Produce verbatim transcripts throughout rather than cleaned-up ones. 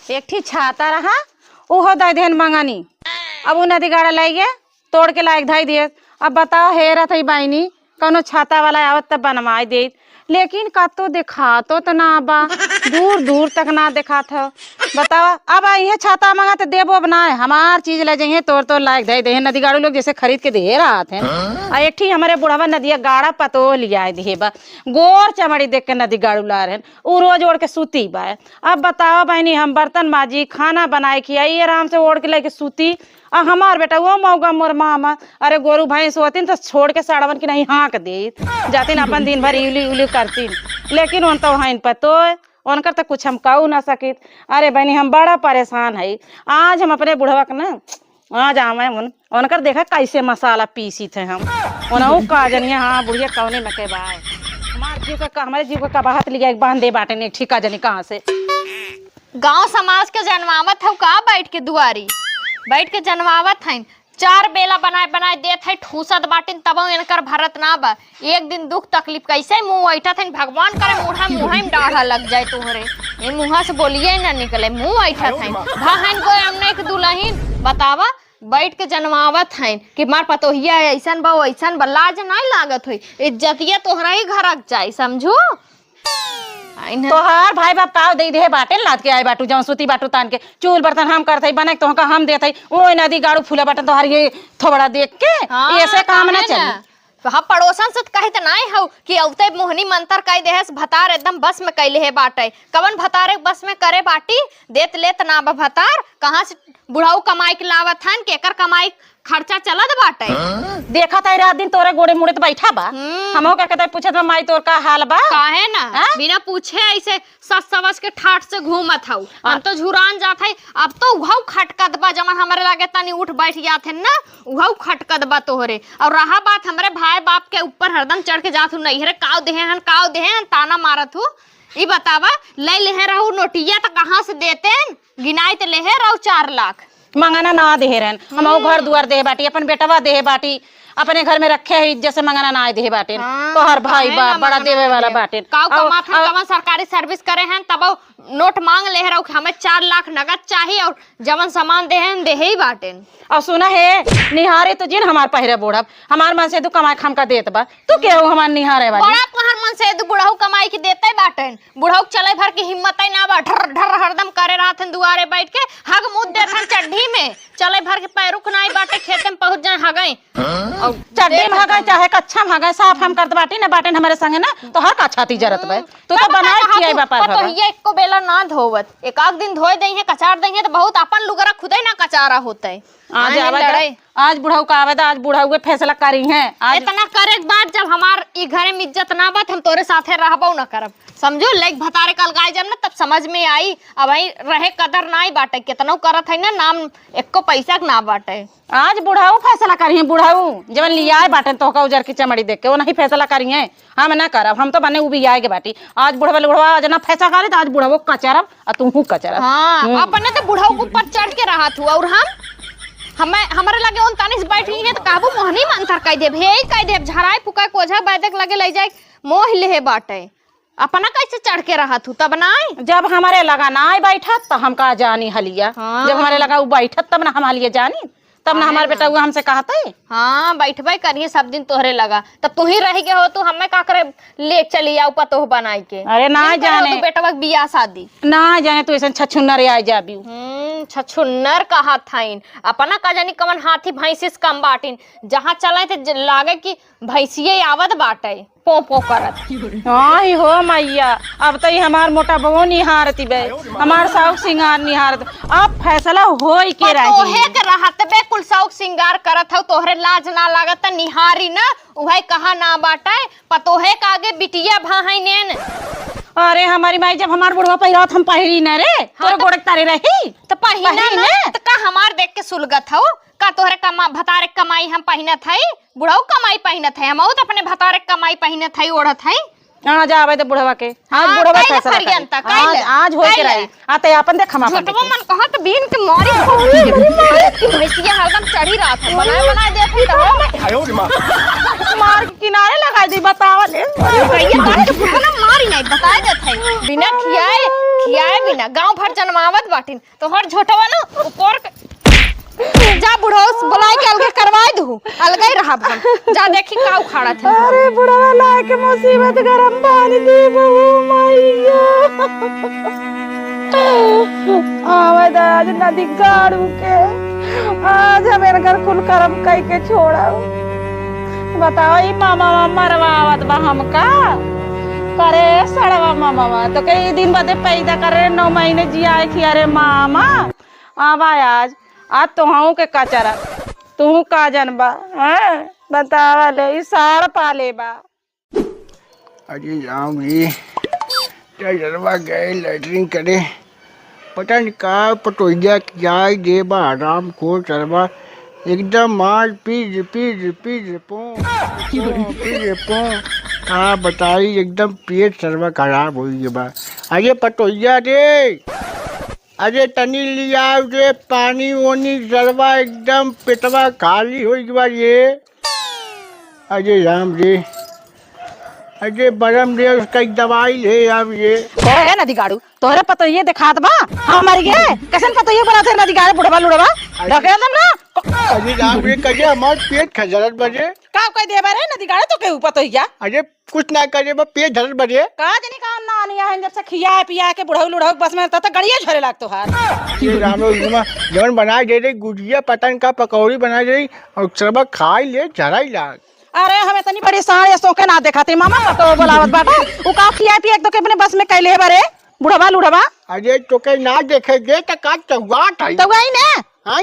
एक ठी छाता रहा, उहो दइ देहन मंगनी। अब उ नदी गाड़ा लइ गे, तोड़ के लाइक धइ दिए। अब बताओ, हेरत हई बहिनी, कउनो छाता वाला आवत त बनवाइ देइत, लेकिन कत्तो देखातो त ना बा, दूर दूर तक ना देखात ह। बताओ, अब इहे छाता मंगा त देबो अब ना, हमार चीज लइ जइहें, तोड़ तोड़ लाइक धइ देहें नदी गाड़ू लोग, जइसे खरीद के देहे रहत हैं। आ एक ठी हमरे बुढ़वा नदिया गाड़ा पतोह लियाइ दिहे बा, गोर चमड़ी देख के नदी गाड़ू ला रहेन, उ रोज ओढ़ के सूती बा। अब बताओ बहिनी, हम बर्तन माजी, खाना बनाए, खियाई, आराम से ओढ़ के लइके सूती, आ हमार बेटा वो मौगा मोर मामा, अरे गोरू भैंस होतिन त छोड़ के साड़वन की नहीं हाँक देत, जातिन अपन दिन भर इउली उली करतिन, लेकिन उन तो हइन पतोय, उनकर त कुछ हम कहू ना सकित। अरे बहिनी, हम बड़ा परेशान हई। आज हम अपने बुढ़वा के ना, आज आवे उन, उनकर देखा कैसे मसाला पीसित है हम। उनहु का जनिया, हाँ, बुढ़िया कौने में के बाय। हमार जीव का, हमारे जीव का कबाहत लिया एक बांधे बाटे ने, ठीक का जनी कहाँ से। गांव समाज के जनवावत हौ का बैठ के दुआरी? बैठ के जनवावत हइन। चार बेला बनाए बनाए देत है, ठूसत बाटिन, तबो इनकर भरत ना बा। एक दिन दुख तकलीफ कैसे मुंह ऐठत हइन, भगवान करे मुंह मुंह में डाढ़ा लग जाए तोहरे। ये मुंह से बोलिए ना निकले, मुंह ऐठत हइन। भहन को हमने एक दुलहिन बतावा, बैठ के जनवावत हइन कि मार पतोहिया है, ऐसन बा, वैसन बा, लाज नाहीं लागत होई। इज्जतिया तोहरा ही घरक जाई, समझू? आई ना। तोहार भाई बाप काव दे देहे बाटेन लाद के आए बाटू, जौन सूती बाटू तान के, चूल बर्तन हम करत हई, बने के तोहका हम देत हई, ओए नदी गाड़ू फूला बाटेन तोहार ये थोबड़ा देख के, हाँ, ऐसे काम ना काहे चली। ना? तो हम पड़ोसन से त कहित नाई हऊ कि अउते मोहनी मंतर कइ देहेस, भतार एकदम बस में कइ लेहे बाटे। कवन भतारे बस में करे बाटी, देत लेत ना बा भतार, कहाँ से बुढ़ऊ कमाई के लावत हन, केकर कमाई खर्चा चलत बाटे। देखत है रात दिन तोरे गोड़े मुड़े त बैठा बा। हम्म। हमहू का कहते पूछत बा, "माई तोर का हाल बा?" काहे ना? हाँ? बिना पूछे ऐसे सच समझ के ठाठ से घूमत हऊ। हम हाँ। तो झुरान जात हई, अब तो उहऊ खटकत बा, जवन हमरे लागे तनी उठ बैठ जात है ना, उहऊ खटकत बा तोहरे। और रहा बात हमरे भाई बाप के ऊपर हरदम चढ़ के जात हऊ, नैहरे काव देहे हन, काव देहे हन, ताना मारत हऊ। ई बतावा, ले लेहे रहू नोटिया त कहाँ से देतेन? गिनाई त लेहे रहू चार लाख। मंगना ना देहे रहन, हम हम्म। घर दुआर देहे बाटी, अपन बेटवा देहे बाटी, अपने घर में रखे ही, जैसे मंगना ना देहे बाटे। हाँ, तोहर भाई काहे ना बाप बड़ा मंगना देवे वाला देहे? बाटे। काऊ और, कमात हन, और कवन सरकारी सर्विस करे हन, तब नोट मांग लेहे रहू कि हमें चार लाख नगद चाही और जवन सामान देहे हन, देहे ही बाटे। और सुना हे, निहारे तो जिन हमार पहिरे बोढ़ब, हमार मन से तू कमाए खाम का देत बा, तू केहू हमार निहारे वाली? बड़ा तोहर मन से तू बुढ़ऊ कमाई के देते बाटे, बुढ़ऊ के चले भर के हिम्मत ही ना बा, ढर ढर हरदम करे रहत हन दुआरे बैठ के, हग मुद देत हन चड्ढी में, चले भर के पैरुख नाई बाटे, खेते में पहुँच जाए हगई। और चड्ढी में हगई चाहे कच्छा में हगई, साफ हम करत बाटी ना, बाटे न हमरे संगे ना, तोहर का छाती जरत बा। तू तो बनाए खियाई बा पर हगई। पतोहिया एको बेला ना धोवत, एक आध दिन धोए दइहे, कचार दइहे, तो बहुत अपन लुगरा खुदे ना कचारा होते। आज आवे दा, आज बुढ़ऊ का आवे दा, आज बुढ़ऊ के फैसला करी हैं। आज इतना करे के बाद जब हमार ई घरे में इज्जत ना बा, त हम तोरे साथे रहबो ना करब। समझू, लेक भतारे कल गाय जब ना, तब समझ में आई। अब आई रहे कदर नाई बाटे, केतनो करत है ना, नाम एको पैसा के ना बाटे। आज बुढ़ऊ फैसला करी हैं, बुढ़ऊ जवन लियाए बाटे तोहका उजर की चमड़ी देख के, वो नहीं फैसला करी हैं। हम ना करब, हम तो बने उबियाए के बाटी। आज बुढ़वा, बुढ़वा आज ना फैसला करे, तो आज बुढ़वो कचरब, आ तुहू कचरब। हाँ, हम्म। अपने तो बुढ़ऊ के ऊपर चढ़ के रहत हुआ, और हम, हमें, हमरे लगे उन तनिस बैठ गई है, तो कहबू मोहनी मंतर कह देब, हे कह देब, झराए फुकाए कोझा बैदक लगे ले जाए, मोह लेहे बाटे। अपना कैसे चढ़ के रहत हूँ, तब नाय? जब हमारे लगा नाय बैठत, तो हम का जानी हलिया। हाँ। जब हमारे लगा उ बैठत, तब ना हम हलिया जानी। तब ना हमार बेटा उ हमसे कहते। हाँ, बैठबे करिए सब दिन तोहरे लगा। तब तू ही रह गए हो, तू हमें का करे ले चली आओ पतोह बनाई के। अरे ना जाने। तू बेटवा के बियाह शादी। ना जाने तू ऐसन छछुन्नर आ जाबी। हम्म, छछुन्नर कहा थाइन। अपना का जानी कवन हाथी भैंसी से कम बाटिन। जहाँ चले थे ज-, लागे कि भैंसिये आवत बाटे, पों पों करत। आई हो मैया, अब तो ई हमार मोटा बहू निहारती बे, हमार शौक सिंगार निहारत। अब फैसला होई के रही। पतोहे के रहत बे कुल शौक सिंगार करत हौ, तोहरे लाज ना लागत त निहारी ना, उहे कहा ना बाटे, पतोहे के आगे बिटिया भा है नेन। अरे हमारी माई, जब हमार बुढ़वा पहिरावत हम पहिरी न रे, तोरे गोड़े तारे रही। त पहिना ना, त का हमार देख के सुलगत हौ? का तोहरे कमा-, भतारे कमाई हम पहिनत हई? बुढ़ऊ कमाई पहिनत है, हमहू त अपने भतारे कमाई पहिनत हई, ओढ़त हई। हाँ, जा आवे दे बुढ़वा के। आज हाँ, बुढ़वा कइले फैसला करी। फरियंता, आज, कइले, आज होई के कइले। रही। आ ते आपन देख, हम आपन झूठवा देखी। मन कहत बीन के मारी। अरे, अरे, मारी। भैंसिया हरदम चढ़ी रहत है, बनाए, बनाए देत है तो। मार के किनारे लगाई दी, बतावा ले। भैया, मार के बुढ़वा ना मारी नहीं, बताए देत है। बिना खियाए, खियाए बिना गाँव भर जनमावत बाटिन। तोहर झोटवा ना ऊपर के, जा बुढ़ऊ से बुलाए के अलगे करवाए दू, अलगे ही रहब हम। जा देखी का उखाड़त है। अरे बुढ़वा लाए के मुसीबत गरम पानी दी बहू मैया। आवे द आज नदी गाड़ू के, आज हम इनकर कुल करम कई के छोड़ब। बताओ, ई मामा मरवावत बा हमका। करे सड़वा मामा, तो कई दिन बदे पैदा करे, नौ महीने जियाए खिया रे मामा। आवा आज, आज तोहू के कचरा, तू का जनबा, हैं? बतावा ले, ई सार पाले बा। अरे राम रे, ड्राइवरवा गए लैट्रिन करे, पता नहीं का पतोहिया खियाई दे बा, हराम खोर सरवा, एकदम मार पीज, पीज, पीज, पो, पो, पीज, पो। का बताई, एकदम पेट सरवा खराब हो गया बा। अरे पतोहिया रे, अरे तनी लियाव रे पानी ओनी, सरवा एकदम पेटवा खाली हो गया बा ये। अरे राम रे, अरे बरम रे, उसका एक दवाई ले आव ये। कहे है नदी गाड़ू, तोहरे पतोहिए देखात बा, हम मर गए। कैसन पतोहिए बनाते हैं नदी गाड़ू, बुढ़वा लुढ़वा? अरे ढकेल दम ना। अरे राम रे, कहे हमार पेट खजरत बजे। का कह दे बारे नदी गाड़ू तो के ऊपर पतोहिया? अरे कुछ ना करे, बस पेट धरत बजे। का जानी का ना आनी है, जब से खिया पिया के बुढ़ऊ लुढ़ऊ बस में रहता, तो गड़िया झरे लागतो हाथ। अरे राम रे, उसमें जवन बनाए दे रही गुजिया, पता नहीं का पकौड़ी बनाए दे रही, और सरवा खाई ले, झराई लाग। अरे, हम इतनी बड़ी साँड़ ये सोखे ना देखा थी, मामा, पतोह बोलावत बाटा। उ का खिया पिया के तो के अपने बस में कैले है बारे, बुढ़वा लुढ़वा। अरे, तो के ना देखे जे, त का चहुआ था? तो वही ने। हाँ?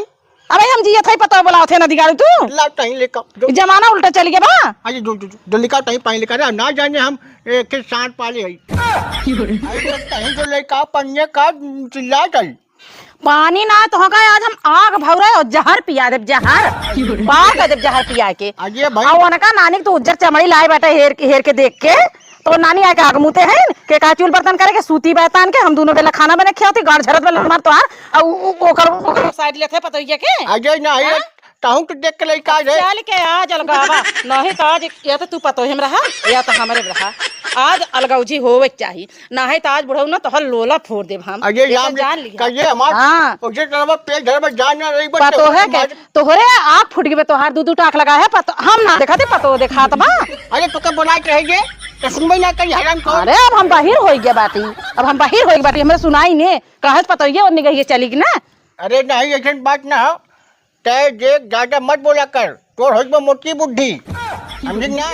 अबे हम जियत है, पतोह बोलावत है, नदी गाड़ू तू। ला, तहीं लेकर, जो जमाना उल्टा चल गया बा। अरे, जो, जो, जो, जो लेकर तहीं पानी लेकर, ना जाने हम एक के साथ पाले है। अरे, तहीं जो लेकर पन्ने का चिल्ला जाई। पानी ना तो होगा, आज हम आग भौरा और जहर पिया देब, जहर। बाहर कर देब जहर पिया के। अरे भाई। और उनका नानी के तू उज्जर चमड़ी लाए बाटे हेर के, हेर के देख के। तो नानी आके आग मुते हैं, के का चूल बर्तन करे के सूती बैतान के, हम दोनों बेला खाना बने खियावती, गाड़ झरत बेला हमार तोहार, और उ-, उ-, ओकर, ओकर साइड लेते पतोहिया के। अरे नहीं, हाँ? तहूँ के देख के लइका है। चल के आज अलगावा, नहीं तो आज या तो तू पतोहे में रहा, या तो हमरे में रहा। आज अलगौजी होवे के चाही। नाहीं त आज बुढ़ऊ ना तोहर लोला फोर देब हम। अरे ये तो राम रे, जान लिहा। कहिए हमार हाँ। ओजे तरह पेट धरे में जान ना रही, बस पतोहे के, मार- तोहरे आँख फूट गए, तोहार दू दू टाँख लगा है, पतो-, हम ना देखा थे, पतोह देखात बा। अरे तो कब बोला के है ये? तो सुनबे ना करी, हराम खोर। अरे अब हम बाहिर होई गए बाटी, अब हम बाहिर होई गए बाटी, हमरे सुनाई ने, कहे पतोहिए ओन्नी गई चली गई ना। अरे नहीं, ऐसन बात ना हो। तै देख, ज्यादा मत बोला कर, तोर होई बा मोटकी बुद्धि, समझी ना?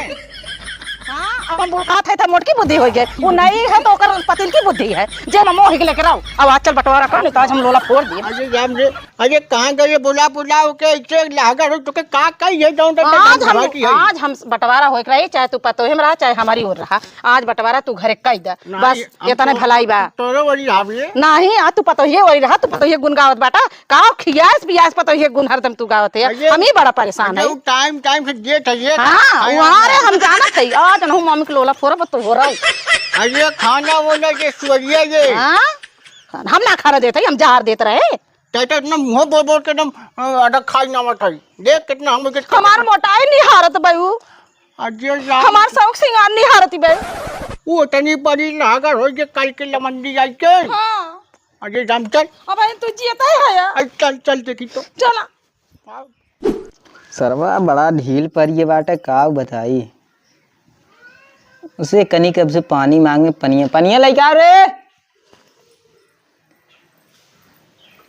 हाँ, अब हम बुढ़ात है त मोटकी बुद्धि होई गए, वो नहीं है तो ओकर पतिल की बुद्धि है, जे ममो हिक लेके रहो। अब आज चल बंटवारा कर, नहीं तो आज हम लोला फोर दिए। अरे राम रे, अरे कहाँ गए बोला, बोला ओके, इसे लागर हो तो के का कही है, जौन तो आज हम, आज हम बंटवारा होई के रही, चाहे तू पतोहे में रहा, चाहे हमारी ओर रहा, आज बंटवारा तू घरे कई दे, ना, बस ये हम इतने तो भलाई बा। तोरो वाली रहा बे। नहीं, आ तू पतोहिए वाली रहा, तू पतोहिए गुन गावत बाटा, का खियास पियास पतोहिए गुन हरदम तू गावत है, अरे, हम ही बड़ा परेशान अरे, है। वो टाइम, टाइम से देत है ये। हाँ, खाना वहाँ रे ना। हम जानत है, आज नहु मम्मी के लोला फोरब तो हो रहा। अरे, खाना वो ना जे सुअरिया ये। हाँ? हम ना खाना देत है, हम जहर देत रहे। तै तो इतना मुँह बोल बोल के एकदम, अ, अडक खाई ना मत है। देख कितना हम के हमार मोटाई नहीं हारत बहू। अरे यार। हमार शौक सिंगार नहीं हारत बहू। वो इतनी बड़ी नागर हो जे कल के लमंडी आई के। हाँ। अरे राम चल। अब तू जियता है या? अरे चल, चल देखी तो। चला। सरवा बड़ा ढील पर ये बाटे, का बताई। उसे कनी कब से पानी मांगे, पनिया, पनिया लेके आ रे।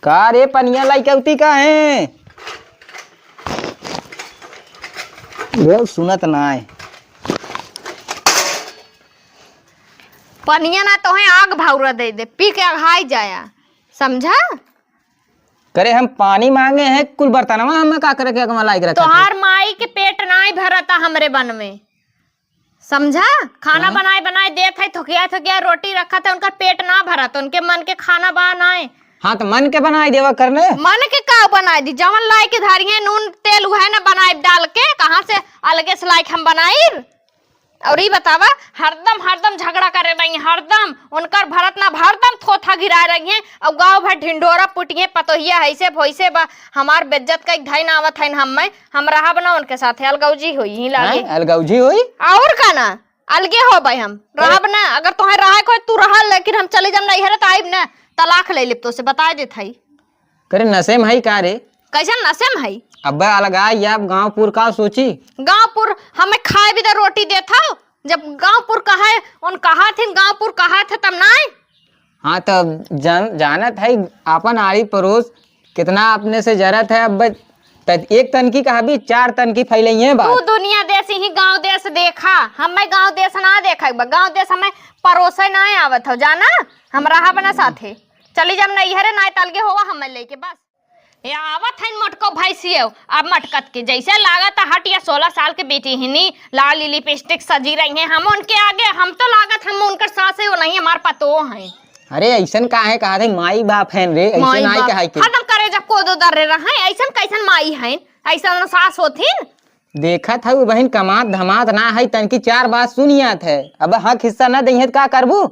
का रे, पनिया लेके उती का है? रे, सुनत ना है। पनिया ना तोहे आग भौरा दे दे, पी के अघाई जाया, समझा? करे हम पानी मांगे हैं, कुल बर्तनवा हमें का करे के अगवा लाइक रखा तोहार माई के पेट नाई भरता हमरे बन में, समझा? खाना हाँ? बनाए बनाए देत है, थोकिया थोकिया रोटी रखत है, उनकर पेट ना भरत, उनके मन के खाना बा नाई। हाँ, तो मन के बनाए देवा करने। मन के का बनाए दी, जवन लाए के धरिए नून तेल उहे ना बनाए डाल के, कहाँ से अलगे से लाए के हम बनाई? और ई बतावा, हरदम, हरदम झगड़ा करे रही, हरदम उनकर भरत ना, हरदम थोथा गिराए रही हैं। और गाँव भर ढिंढोरा पुटिए, पतोहिया ऐसे भोइसे बा, हमार बेइज्जत कई धइन आवत हइन, हम मैं, हम रहब ना उनके साथे, अलगौजी होई ही लागे। हाँ, अलगौजी होई? और का ना, अलगे होबे हम, अरे। रहब ना। अगर तोहे रहे कोई तू रहा, लेकिन हम चली जाब नैहरे त आइब ना, तलाक ले लेब तोसे, बताए देत हई। करे नशे में हई का रे? कैसन नशे में हई? अब्बे अलगाई अब गाँवपुर का सोची? गाँवपुर हमें खाए भी त रोटी देत हौ, जब गाँवपुर कहे, उन कहा थिन गाँवपुर कहा थे तब नाय। हाँ, तब जान-, जानत है आपन आड़ी पड़ोस कितना अपने से जरत है। अब त-, एक तनकी कहा भी चार तनकी फैलई है बात। तू दुनिया देश ही गाँव देश देखा, हमें गाँव देश ना देखा, गाँव देश हमें परोसे ना आवत हो, जाना, हम रहब ना साथे, चली जाब नैहरे, ना त अलगे होवा हमें लेके बस। ए, आवत हइन मोटको भैंसियो, अब मटकत के जैसे लागत हट या सोलह साल के बेटी हिनी, लाली लिपस्टिक सजी रही हैं। हम उनके आगे, हम तो लागत हम उनकर सासे हो नहीं, हमार पतो हैं। अरे ऐसन काहे कहा थे, माई बाप हैं रे, ऐसे माई नाई बाप। कहा के। हरदम करे जब कोदो दर्रे रहे, ऐसन कैसन माई हैं, ऐसन सास होथिन। देखत हऊ बहिन, कमात धमात ना है, तनकी चार बात सुनियात है, अब हक हिस्सा ना दइहे त का करबू?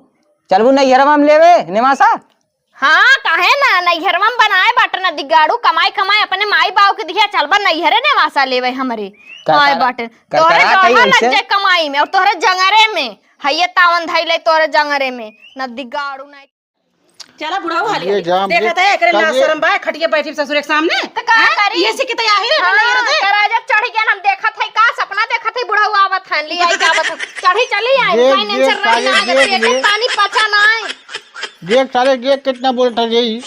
चलबू नैहरवा में लेवे नेवासा? हाँ, काहे ना, नैहरवा में बनाए बाटे ना दिगाड़ू, कमाई कमाई अपने माई बाऊ के दिया, चलबा नैहरे नेवासा लेवे हमरे। करकरा-, आए बाटे। तोहरे करकरा गढ़ा कई लग ऐसे? जाए कमाई में और तोहरे जंगरे में, हइये तावन धइले तोहरे जंगरे में, ना दिगाड़ू ना। चला बुढ़ऊ हाली ये हाली। जाम देखत ये है, एकरे लाज करिए। शरम बा, खटिया बैठी ससुर के सामने। त का हैं? करी? ये से किते आही रे, हाँ, नैहर से। करा जब चढ़ी गया, हम देखत है, का सपना देखत है, बुढ़ऊ आवत है, ले आई के आवत है। चढ़ी चली आई, देख, काहे देख, नेंसर रही सारे ना, देख देख, ले। पानी पचा ना है। देख सारे, देख कितना बोलत है यही।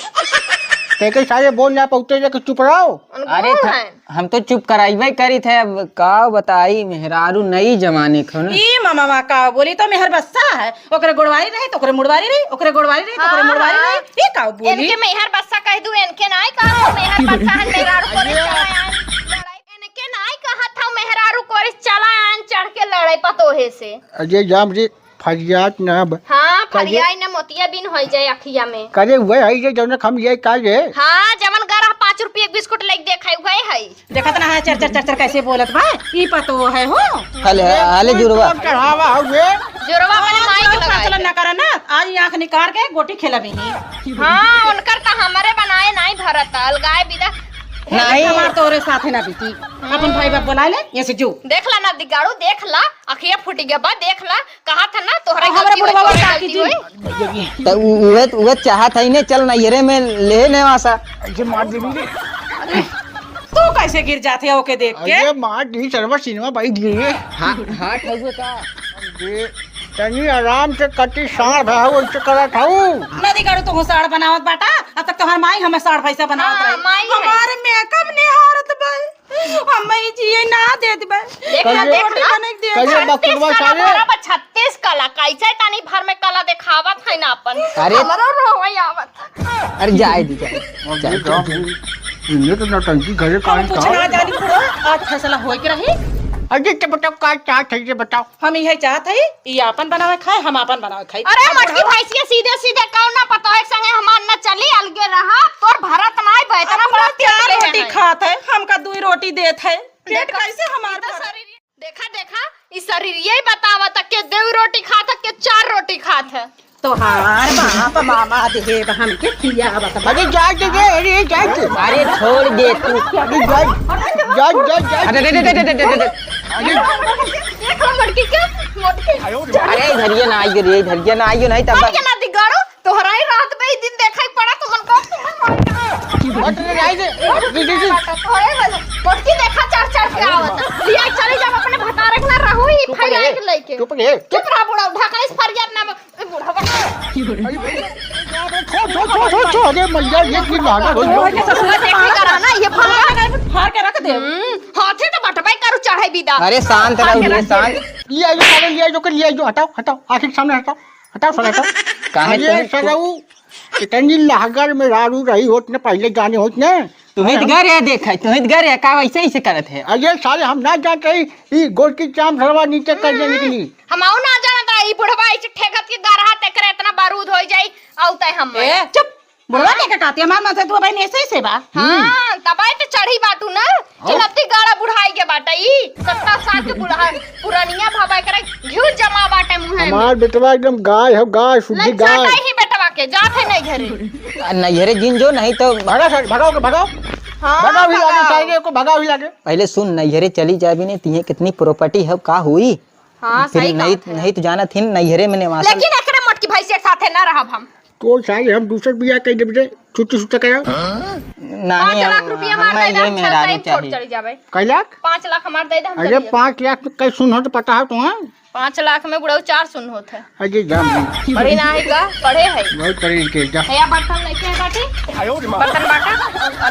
कह के सारे बोल ना पहुँचते, जाके चुप रहो। अरे गुण था, है। हम तो चुप कराइबे करी थे, अब का बताई, मेहरारू नई जमाने को ना। ई ममावा का बोली तो मेहर बस्सा है, ओकरे गोड़वारी रही तो ओकरे मुड़वारी रही, ओकरे गोड़वारी रही तो ओकरे हाँ, मुड़वारी हाँ। रही, ई का बोली? इनके मेहर बस्सा कह दू, इनके नाई कहा, मेहर बस्सा है, मेहरारू को नहीं चला आन, लड़ाई इनके नाई कहा था, मेहरारू को चला आन चढ़ के लड़ाई पतोहे से। अजय जाम जी, फरियाद ना ब-, हाँ, कहिए? फरियाई ना मोतिया बिन होई जाए अखिया में। करे हुए है ये जौन हम ये का ये? हाँ, जवन गरह पाँच रुपये के बिस्कुट लेके देखाई हुए है। देखत ना है, चर, चर, चर, चर कैसे बोलत बा? ई पतो है हो? हले, हले जुड़वा। चढ़ावा हुए। जुड़वा अपने माई के लगाई। चलन ना करा ना, आज ये आँख निकाल के गोटी खेला भी नहीं। हाँ, उनकर तो हमरे बनाए नाई भरत, अलगाए बिदा। नहीं। हमार तोरे साथे ना बीती। अपन भाई बाप बुला ले, ये से जो। देख ला ना दिगाड़ू, देख ला, अखिया फूटी गया बा, देख ला। कहा था ना, तोहरे अब हमरा गलती बुढ़वा होई, काकी गलती जी। होई। त उ-, उहे, उहे चाहत है ने, चल नैहरे में ले नेवासा। ऐसे मार देबी रे। तू कैसे गिर जाते है ओके देख के? अरे मार दी, सरवा सिनेमा भाई दिए। हाँ, हाँ, ठगुआ का? अरे, तनी आराम से कटी साँढ़ भाई, वैसे करा था उ। नदी गाड़ू तो साँढ़ बनावत बाटा, अब तक तोहर माई हमें साँढ़ भैंसा बनावत हाँ, रही। माई है। हमारे मेकअप निहारत बा। हम ई जिए ना देत बा। देख ना, कहिए, देख ना। कहिए बकलवा छत्तीस कला सारे। बराबर छत्तीस कला, कैसे तनी भर में कला देखावत है ना अपन। अरे। हमरो रोवे आवत। अरे जाए दी, जाए। अब ये का हो? इन्हें तो नौटंकी घरे हम काहे कुछ का? ना जानी बुढ़ा, आज फैसला होए के रही। अरे तो बताओ का चाहत है ये बताओ। हम इहे चाहत है, ई आपन बनावे खाए, हम आपन बनावे खाई। अरे अब मटकी बुढ़ा भैंसिया सीधे सीधे कौन ना पता है संगे हमार न चली, अलगे रहा, तोर भरत नाई बा, इतना अपना बड़ा चार रोटी है। खात है, हमका दुई रोटी देत है। पेट देखा, कैसे हमार ई तो भरे? शरीर, देखा, देखा, ई शरीर यही बतावत है के दो रोटी खात है, के चार रोटी खात है। तोहार बाप मामा देहेब हमके खियावत बा। अरे जाए दे, दे, अरे जाए दे। अरे छोड़ दे तू। अरे जाए, जाए, जाए, जाए। अरे, दे, दे, दे। अरे, देख लो मटकी के, मटकी। अरे इधरिया ना आइयो रे, इधरिया ना आइयो, नहीं तब। मटकी ना दिगाड़ो, तोहरा ही रात में ही दिन देखा ही पड़ा, तुमन को, तुमन को। हट रे, जाए दे। दे, दे, दे। तोहरे वाला। मटकी देखा चढ़ चढ़ के आवत। लिया चली जब अपने भतारे के ना रहू ही चुप फैला रे, के लेके। चुप रे। चुप रहा बुढ़ा, ढाका इस फरियाद ना ए, बुढ़वा। अरे, छो, छो, छो, छो, छो, अरे, मैया, ये की लागत है? तोहरे ससुरा देखी करा ना, ये फाड़, फाड़ के रख दे। हम्म, हाथे तो बटवाई करू चढ़े बिदा। अरे, शांत रहो, ये शांत। ले आइयो, सारे, ले आइयो, के ले आइयो, हटाओ, हटाओ, आँखी के सामने हटाओ, हटाओ, सारे, हटाओ। काहे अरे, तुम सरऊ, इतनी लहगर में रारू रही होत ने, पहले जाने होत ने। तुही त घर है, देख है, तुही त घर है, का वैसे ही से करत है? अरे साले, हम ना जानत रही, ई गोरकी चाम सरवा नीचे कर दे निकली। हमाऊ ना जानत रही, ई बुढ़वा ऐसे ठेकत के गरहा तेकरे इतना बारूद होई जाई, आउ तय हम। ए, चुप, बुढ़वा के का कहती, हमार मन से तू बहन ऐसे ही से बा। हाँ, त अबे तो चढ़ी बाटू ना, हाँ? चलती गाड़ा बुढ़ाई के बाटे ई, सत्तर साल के बुढ़ा, पुरानिया बाबा एकरा घिउ जमा बाटे मुँहे में। हमार बेटवा एकदम गाय हो, गाय, शुद्धि गाय। लज्जा नहीं बेटवा के, जात है नैहरे। आ, नैहरे जिन जो, नहीं तो भगा सारे, भगाओ के, भगाओ। हाँ, भगाओ ही लागे, भगाओ। सारे को भगाओ ही लागे। पहले सुन, नैहरे चली जाबी नहीं, तिहे कितनी प्रॉपर्टी है, का हुई? हाँ, फिर सही नहीं, बात है। नहीं तो जानत हिन, नैहरे में निवास। लेकिन एकरे मोटकी भैंस के साथे ना रहब हम। तो सारे हम दूसर बियाह कर देब रे, छुट्टी छुट्टा कराओ। नहीं, पाँच लाख हम, रुपया हमार हमें दे दे, ये हम मेहरारू सब छोड़ चाहिए। चली जाबे। कै लाख? पाँच लाख हमार दे दे, हम अरे, चली जाबे। पाँच लाख में कै सुन होत पता है तुम्हें? पाँच लाख में बुढ़ऊ चार सुन होत है। अरे, जान दे। पढ़ी ना है का? पढ़े है। बहुत पढ़े लिखे जा। है या बर्तन लेके है बाटी? बर्तन बाटा?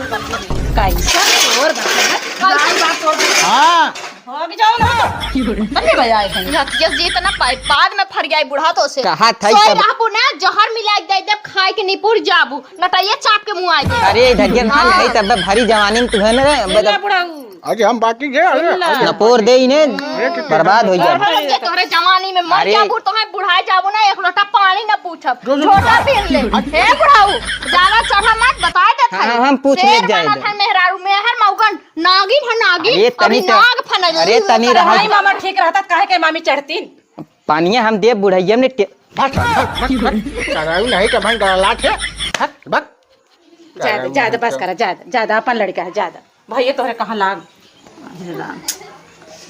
कैसा चोर बर्तन है? हाँ। भाग जाओ ना। बंदे बजाए थे। नतिया जी इतना पा-, बाद में फरियाई बुढ़ा तो से। कहा था सोई तब। रहबू ना, जहर मिला के दे देब, खाए के निपुर जाबू, नटैया चाप के मुँह आए दे। अरे, ढगिया ना हाँ। नहीं, तब भारी जवानी में तू है ना रे, इल्ला बता। बुढ़ाऊ। अरे, हम बाकी जे, अरे, इल्ला। अरे, नपोर दे इन्हें, अरे, कितना बर्बाद हो जाबू। अरे, तोहरे जवानी में मर अरे। जाबू, तोहे बुढ़ा जाबू ना, एक लोटा पानी ना पूछब, जो, जो, झोटा पहन ले। अच्छा। हे बुढ़ाऊ, ज्यादा चढ़ा मत, बताए देत हाँ, हई। हम पूछ शेर लेत जाए बनत दे। है मेहरारू, मेहर मौगन। नागिन है, नागिन। अरे, तनी अभी तो, नाग फनल अरे, तनी रहा। भाई मामा ठीक रहता, काहे के मामी चढ़ती? पानिया हम देब बुढ़ैया में टे- भाग, भाग, भाग, भाग, भाग। चढ़ाऊ नहीं तो भाई डरा लाठ है। भाग, भाग। ज्यादा, ज्यादा बस करा, ज्यादा, ज्यादा अपन लड़का है, ज्यादा। भैया तोहरे कहाँ लाग?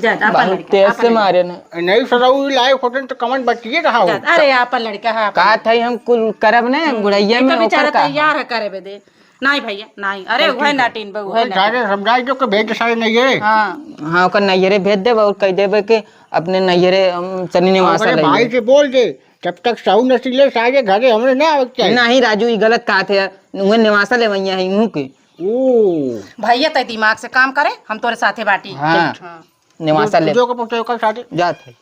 ज्यादा अपन बहुत लड़का, तेज अपन से लड़का। मारे ना। नहीं सराऊ लाए फोटन तो कमन बचिए रहा हो। ज्यादा, अरे अपन लड़का है, अपन कहा लड़का। था हम कुल करब ने बुढ़ैया में, बेचारा ओकर का? तैयार है करे बदे। नाहीं भैया, नाहीं। अरे, उहे नाटिन बा, उहे नाटिन। सारे समझाई दो कि भेज सारे नहीं है। हाँ। हाँ, ओकर नैहरे भेज देब और कह देबे कि अपने नैहरे, हम, चली नेवासा ओकरे ले भाई ले। से बोल दे, जब तक साहू न सिले सारे घरे हमरे ना आवे के चाही। नहीं राजू, ई गलत कहा थे यार। उहे नेवासा ले वैया है, उहू के। ओ। भैया, तै दिमाग से काम करे, हम तोरे साथे बाटी। हाँ। हाँ। नेवासा ले। जो के पहुंचे ओकर साथे। जात है।